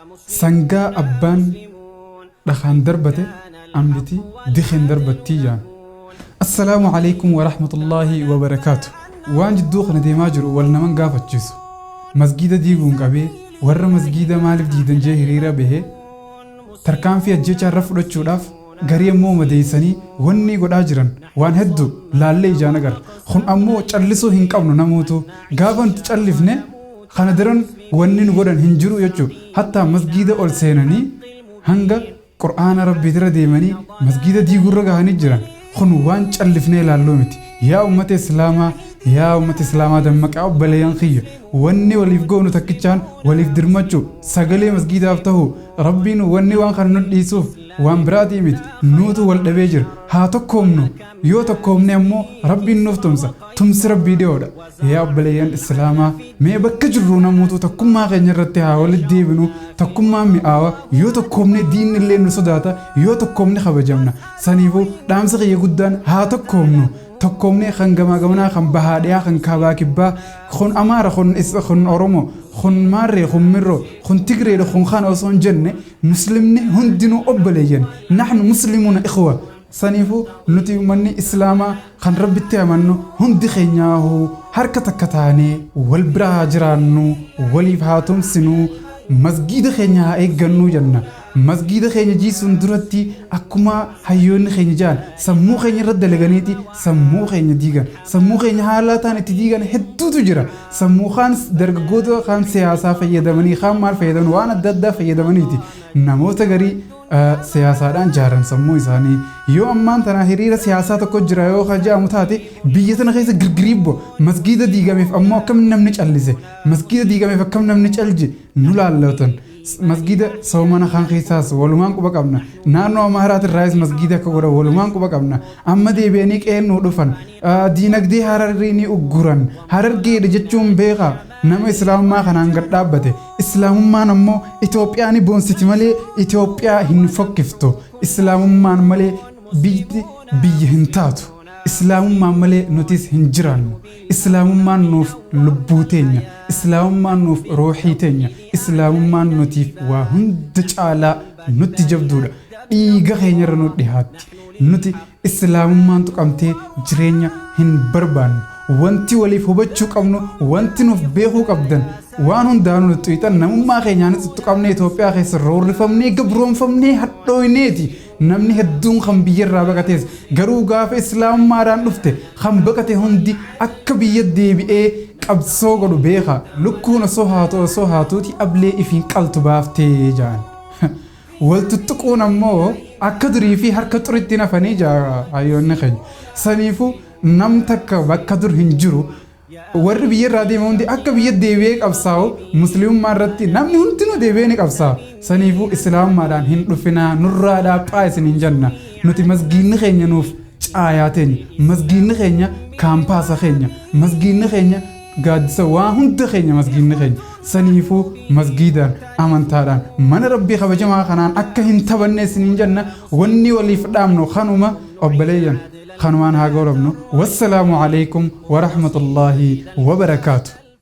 Sangaa abbaan dhakaan darbate ambiti dikeen darbattii jaan. Assalaamu alaikum wa rahmatullaahi wa barakaatu. Waan jidduu kana deemaa jiru wal naman gaafachiisu. Masgiida diiguun qabee warra masgiida maaliif diidan jee hiriira bahee tarkaanfii ajjechaa irra fudhachuudhaaf garii ammoo madeessanii wanni godhaa jiran waan hedduu laallee ijaan agarra. Kun ammoo callisuu hin qabnu namootu. Gaafa nuti callifne kana daran wanni nu godhan hin jiru jechuudha. Hattaa masgiida ol seenanii hanga qur'aana rabbiitirra deemanii masgiida diiguurra gahanii jiran. Kun waan callifnee ilaalluu miti. Yaa uummata Islaamaa, yaa uummata Islaamaa dammaqaa obboleeyyan kiyya. Wanni waliif goonu takkichaan waliif dirmachuu sagalee masgiidaaf ta'u rabbiin wanni waan kana nu dhiisuuf waan biraatii miti. Nuutu wal dhabee jira. Haa tokkoomnu. Yoo tokkoomne ammoo rabbiin nuuf tumsa. Tumsi rabbii dhiyoodha. Yaa obboleeyyan Islaamaa mee bakka jirru namootu tokkummaa keenya irratti haa walitti deebinu. Tokkummaan mi'aawa. Yoo tokkoomne diinni illee nu sodaata. Yoo tokkoomne kabajamna. Saniifuu dhaamsa kiyya guddaan haa tokkoomnu. Tokkoomne kan gamaa gamanaa kan bahaa dhiyaa kan kaabaa kibbaa kun Amaara kun kun Oromoo kun Maarree kun Mirroo kun Tigreedha kun kana osoo hin jenne muslimni hundinuu obboleeyyan. Nahnu muslimuuna ikhwa. Saniifuu nuti uummanni Islaamaa kan rabbitti amannu hundi keenyaahuu harka takka taanee wal bira haa jiraannu, waliif haa tumsinuu, masgiida keenya haa eeggannuu jenna. Masgiida keenya jiisuun duratti akkuma hayyoonni keenya jedhan sammuu keenya irra dalaganiiti sammuu keenya diigan. Sammuu keenya haala ta'an itti diigan hedduutu jira. Sammuu kaan dargaggoota kaan siyaasaa fayyadamanii kaan maal fayyadaman waan adda addaa fayyadamaniiti. Namoota garii siyaasaadhaan jaaran sammuu isaanii. Yoo ammaan tana hiriira siyaasaa tokko jira yoo ka jedhamu taate biyya tana keessa girgiriibbo masgiida diigameef ammoo akkam namni callise masgiida diigameef akkam namni calje nu laallatan. Masgiida soomana kan keessaas walumaan quba qabna. Naannoo Amaaraatirraayis masgiida akka godhan walumaan quba qabna. Amma deebi'anii qe'een dhufan. Diinagdee Hararrii ni ugguran. Harargeedha jechuun beekaa. Nama Islaamummaa kanaan gad dhaabbate. Islaamummaan ammoo Itoophiyaa ni boonsiti malee Itoophiyaa hin fokkiftu. Islaamummaan malee biyyi biyya hin taatu. Islaamummaan malee nutis hin jiraannu. Islaamummaan nuuf lubbuu teenya. Islaamummaan nuuf ruuxii teenya. Islaamummaan nutiif waa hunda caalaa nutti jabduudha. Dhiiga keenyarra nu dhihaatti. Nuti Islaamummaan tuqamtee jireenya hin barbaannu. Wanti waliif hubachuu qabnu, wanti nuuf beekuu qabdan, waan hundaanuu nu xuyixan namummaa keenyaanis tuttuqamnee Itoophiyaa keessa roorrifamnee gabroonfamnee hadhooyneeti. Namni hedduun kan biyyarraa baqatees garuu gaafa Islaamummaadhaan dhufte kan baqate hundi akka biyya deebi'ee qabsoo godhu beeka. Lukkuun osoo haatu osoo haatuuti ablee ifiin qaltu baaftee ja'an. Wal tuttuquun ammoo akka durii fi harka xuritti nafanii jaa hayyoonni keenya. Saniifuu nam takka bakka dur hin jiru. Warri biyyarraa deeme hundi akka biyya deebi'ee qabsaa'u muslimummaa irratti namni hundinuu deebi'ee ni qabsaa'a. Saniifuu islaamummaadhaan hin dhufinaa nurraa dhaaphaa isiniin jenna. Nuti masgiinni keenya nuuf caayaa teenya. Masgiinni keenya kaampaasa keenya. Masgiinni keenya gaaddisa waa hunda keenya masgiinni keenya. Saniifuu masgiidaan amantaadhaan mana rabbii kabajamaa kanaan akka hin taphanne isiniin jenna wanni waliif dhaamnu kanuma obboleeyyan kanumaan haa goolabnu. Wassalaamu alaikum wa rahmatullaahi wa barakaatu.